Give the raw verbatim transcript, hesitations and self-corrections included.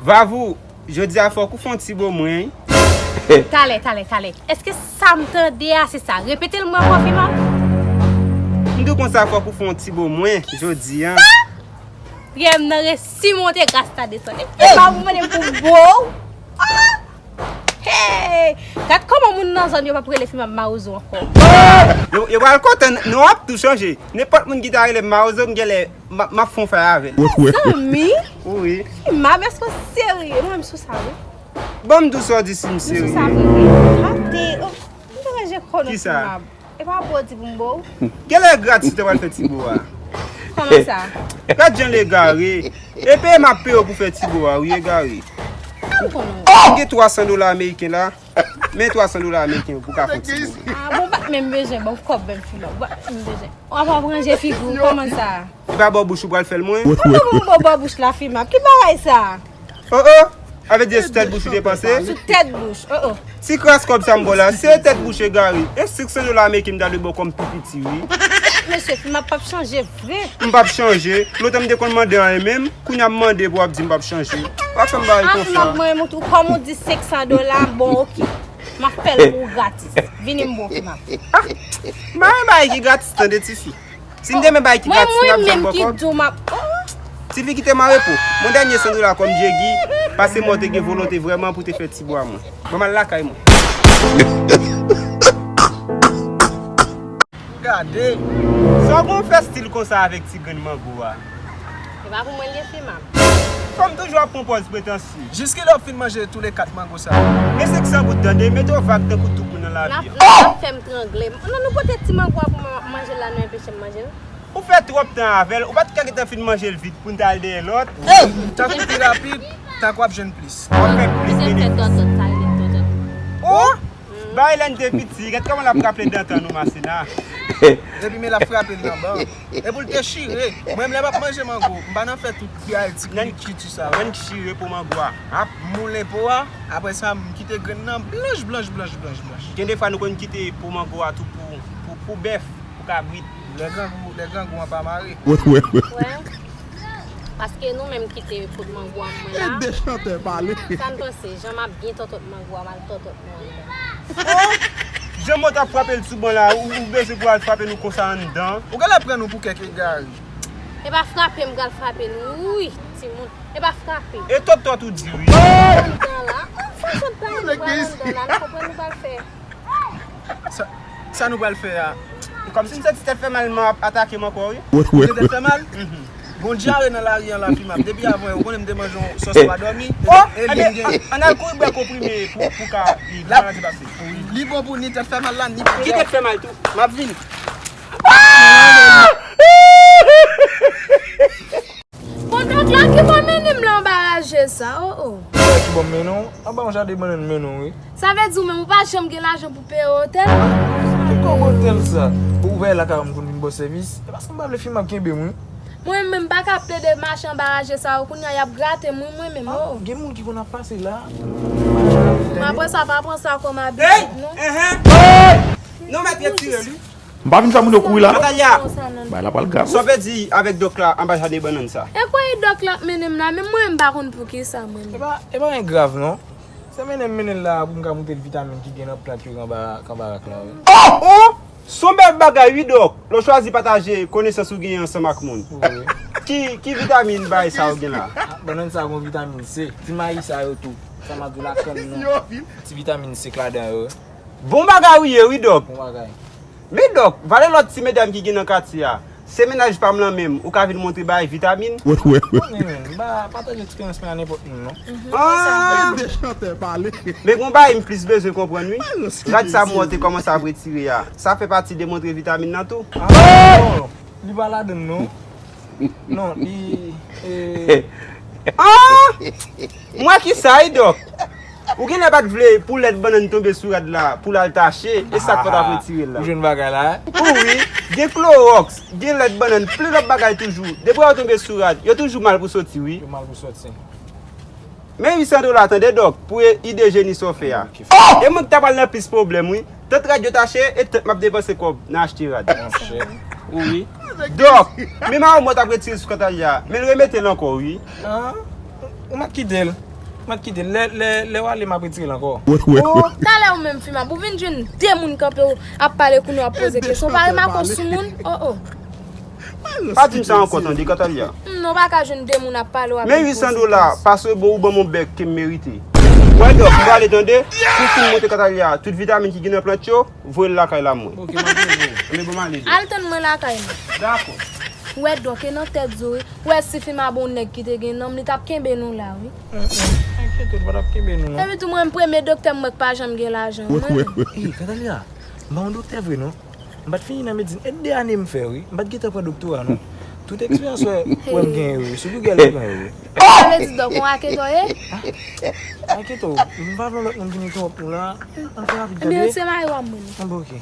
Vavou, jodi a fòk ou fè yon ti bo mwen. Talè, talè, talè. Èske sa m tande a se sa? Repete l mwen ankò, Fimab. M di w konsa fòk ou fè yon ti bo mwen jodi a. Pyè m nan resi monte, gras la desann. E Fimab ou mande m pou bo w? Ah! Hey! Gad kòman moun nan zòn yo p ap rele Fimab mawozo ankò. Yo, yo pral kontan, non, w ap tou chanje. Nenpòt moun ki ta rele m mawozo, m genlè, m ap, m ap fè yon fay avè l. Zanmi? Wi. Fimab, èske w serye? Mwen, m sou sa, wi. Bon, m di w sa w di si m serye. M sou sa, vre, vre. Ate, oh, m deranje kò non, Fimab. Kisa? E pa bo w di pou m bo w? Genlè gratis ou te pral fè ti bo a. Kòman sa? Gad jan l egare. E peye m ap peye w pou fè ti bo a, wi, egare. Sa m konnen w. Ou gen twa san dola ameriken la. Men twa san dola ameriken pou ka fè ti bo. Ah, bon, ou pa t menm bezwen ban m kòb menm, Fimab. Ou pa t menm bezwen. W ap ap ranje figi w, kòman sa? E pa bò bouch ou pral fè l mwen? Kòman pou m bo bò bouch la, Fimab? Ki bagay sa? Oh, oh! Avè di e sou tèt bouch ou te panse? Sou tèt bouch, oh, oh. Ti kras kòb sa m ba w la, se tèt bouch egare. E senk san dola ameriken m ta dwe ba w kòm pi piti, wi. Mesye, Fimab p ap chanje vre. M p ap chanje. Lontan m te konn mande anyen menm, kounye a m mande pou w ap di m p ap chanje. W ap fè m bagay konsa. Fimab, mwen, mwen, kòm ou di senk san dola, bon, oke. M ap fè l pou ou gratis. Vini m bo w, Fimab. Ah! M pa renmen bagay ki gratis, tande, tifi. Si m te renmen bagay ki gratis, m t ap jwenn bò kòb. Mwen, mwen menm ki di w m ap, oh! Tifi, kite m an repo. Mon dènye san dola kòm Jegi, paske mwen te gen volonte vrèman pou te fè ti bo a mwen. Ban m al lakay mwen. Gade. Sa w konn fè stil konsa avèk ti grenn mango a? E pa pou mwen l ye, Fimab. Fanm toujou ap pran pòz pretansye. Jiskilè w fin manje toulèkat mango sa yo? Men senk san goud tande, mete w vag tankou tout moun nan lavi an. N ap, n ap fè m trangle. Non, nou pote ti mango a pou mwen manje l la, nou enpeche m manje l. Ou fè twòp tan avè l, ou pa t ka gentan fin manje l vit pou n t al dèyè lòt. Tankou pi rapid, tankou w ap jwenn plis. W ap fè plis benefis. Misye fè tòtòt, sa rele tòtòt. Oh! Bay lè n te piti, gad kòman l ap raple dantan nou, Masena. Epi men l ap frape l nan ban. Epi l te chire. Mwen menm lè m ap manje mango, m pa nan fè tout bagay ti kikiti sa. Nan chire po mango a. M ap moulen po a, apre sa m kite grenn nan blanch, blanch, blanch, blanch, blanch. Gen de fwa nou konn kite po mango a tou pou, pou, pou bèf, pou kabrit. Lè grangou, lè grangou an pa mare. Wè. Paske nou menm ki te pot mango a mwen la. E de chantè pale. Sa n panse, jan m ap byen tòtòt mango a, m al tòtòt nou anndan. Oh! Jan mò t ap frape l sou ban la, ou, ou bezwen pou al frape nou konsa anndan? Ou genlè pran nou pou kèk egare. E pa frape m pral frape nou, wi, timoun. E pa frape. E tòtòt ou di, wi. Anndan la. Oh, fò chòt pa nou pral anndan la, nou konprann nou pral fè. Sa, sa nou pral fè a? Kòmsi m santi tèt fè mal, m ap atake m ankò, wi. Ou te tèt fè mal? Mhm. Gon dyare nan lari an la, Fimab. Depi avan, ou konnen m te manje yon sòs pa dòmi. Oh, e li gen. Ann al kouri bwè konprime pou, pou ka, li, li bon pou ni tèt fè mal la, ni pou dyare. Ki tèt fè mal tou? M ap vini. Bon, dòk la ki bò mennen m la anba raje sa, oh, oh. Ki bò m mennen w? Anba yon jaden bannann m mennen w, wi. Sa vle di ou menm ou pa janm gen lajan pou peye otèl, non? Ki kòb otèl sa? Ou wè la ka m konn vin ba w sèvis? E paske m pa vle Fimab kenbe m, wi. Mwen menm m pa ka plede mache anba raje sa yo, kounye a y ap grate m, wi, mwen menm, oh. Gen moun ki konn ap pase la. Apre sa, pa pran sa kòm abitid, non. Hey! Non, mèt retire li. M pa vin fè moun yo kouri la. Natalia! Bay la pral grav. Sa w vle di avèk dòk la anba jaden bannann sa? E kote dòk la ap mennen m la, menm mwen m pa konn poukisa mwen menm. E pa, e pa anyen grav non. Se mennen m mennen l la pou m ka montre l vitamin ki gen nan plant yo anba, anba rak la, wi. Oh! Oh! Se yon bèl bagay wi dòk. Lè w chwazi pataje konesans ou genyen ansanm ak moun. Wi. Ki, ki vitamin bagay sa yo gen la? Ah, bannann sa gon vitamin C. Ti mayi sa yo tou. Sa m ap di w la kann nan. Ti vitamin C k ladan yo. Bon bagay ou ye wi dòk. Bon bagay. Men dòk, vale lòt ti medam ki gen nan katye a. Se mennaj pa m lan menm, ou ka vin montre bagay vitamin. Konnen men, m pa pataje eksperyans mwen a nenpòt moun non. Ah! De chantè pale. Men gon bagay m plis bezwen konprann wi. Rad sa m wè w te kòmanse ap retire a, sa fè pati de montre vitamin nan tou? Ah, non, li pa ladann non. Non, li, eh. Ah! M wè kisa wi dòk. Ou genlè pa t vle pou lèt bannann tonbe sou rad la pou l al tache, e sa k fè w t ap retire l la. Ou jwenn bagay la, eh? Wi, gen klowòks, gen lèt bannann, plen lòt bagay toujou. Depi yo tonbe sou rad, yo toujou mal pou soti wi. Yo mal pou soti. Men uit san dola tande dòk, pou ide jeni sa w fè a. E mwen ki ta pral nan plis pwoblèm wi. Tant rad yo tache, e tant m ap depanse kòb nan achte rad. Monchè. Wi. Dòk, men mawozo t ap retire sou kantalya, men l remete l ankò wi. Ah, ou mèt kite l. M ap kite l. Lè, lè, lè w ale, m ap retire l ankò. Oh, talè ou menm, Fimab, ou vin jwenn de moun kanpe w ap pale kounye w ap poze kesyon. Ou pa remake w sou moun? Oh, oh. Pa di m sa ankò, tande, Katalia. Hmm, non, w pa ka jwenn de moun ap pale w ap poze kesyon. Men uit san dola, pase bon, ou ban m yon bèk ke m merite. Wè, dòk, m prale, tande. Pou fin monte, Katalia, tout vitamin ki gen nan plant yo, voye l lakay la mwen. Ok, m ap voye l. Men bon, m ale, dòk. Al tann mwen lakay mwen. Dakò. Ou wè, dòk, e nan tèt zo, wi. Ou wè, si Fimab yon nèg ki te gen nanm, li t ap kenbe nou la, wi. Enkyete w, li pa t ap kenbe nou, non. Epi tou, mwen, m premye doktè m wè k pa janm gen lajan, mwen menm. Ey, Katalia, m pa yon doktè vre, non. M pa t fini nan medsin. E de ane m fè, wi. M pa t gentan pran doktora, non. Tout eksperyans wè, wè m genyen, wi. Sou Google, m pran yo, wi. Sa vle di, dòk, yon raketo ye? Raketo, m pa vle lòt moun vini twòp, nou la. Ann fè rapid, tande. Ebyen, se mari w ap mwen. Bon, ok.